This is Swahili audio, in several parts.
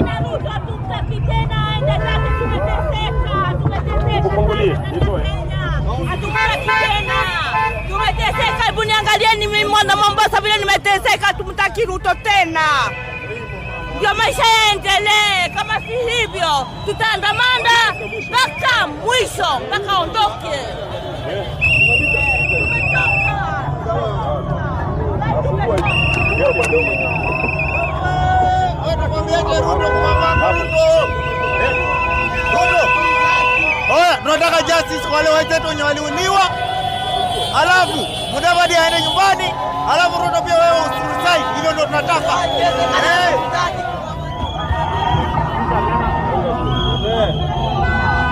Tena Ruto hatumtaki tena, aende zake. Tumeteseka, tumeteseka Kufungulie, sana nitoe. Kenya, hatumtaki tena, tumeteseka. Hebu niangalieni mimi mwana Mombasa vile nimeteseka, hatumtaki Ruto tena, ndio maisha yaendelee. Kama si hivyo, tutaandamana mpaka mwisho, mpaka aondoke. Tumechoka. Tumechoka. Tunakwambiaje Ruto kumama Ruto? Ruto. Oya, tunataka justice kwa wale wenzetu wenye waliuliwa. Alafu Mudavadi aende nyumbani, alafu Ruto pia wewe usiresign. Hivyo ndio tunataka. Eh.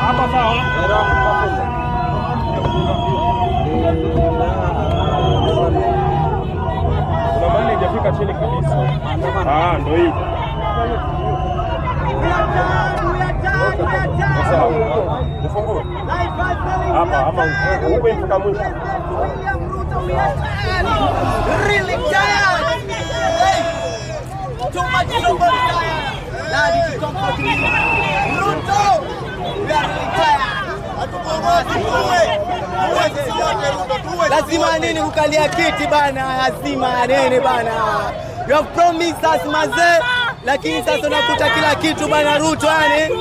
Hapa sawa. Kuna mahali haijafika chini kabisa. Ah, ndio hii. Sawa. Ufungue. Hapa hapa huko ifika mwisho. Really tired. Hey, too much trouble tired. Ladi to comfort me. Ruto, we are really tired. Hatukuogopi, tuwe. Tuwe sisi wote Ruto, tuwe. Lazima nini kukalia kiti bana, lazima nini bana. You have promised us mazee, lakini sasa unakuta kila kitu bana Ruto, yani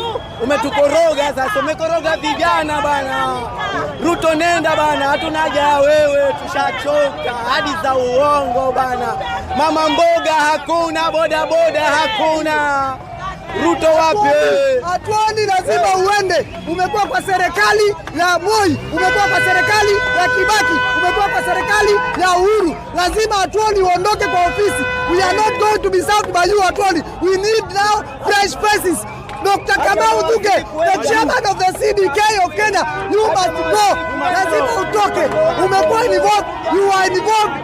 umetukoroga sasa, umekoroga vijana bana. Ruto nenda bana, hatuna haja ya wewe, tushachoka hadi za uongo bana. Mama mboga hakuna, bodaboda hakuna. Ruto wapi? Hatuoni, lazima uende. Umekuwa kwa serikali ya Moi, umekuwa kwa serikali ya Kibaki, umekuwa kwa serikali ya Uhuru. Lazima Atwoli uondoke kwa ofisi. We are not going to be served by you, Atwoli. We need now fresh faces. Dr. Kamau Thugge, the chairman of the CDK of Kenya, you must go. Lazima utoke. Umekuwa involved, you are involved.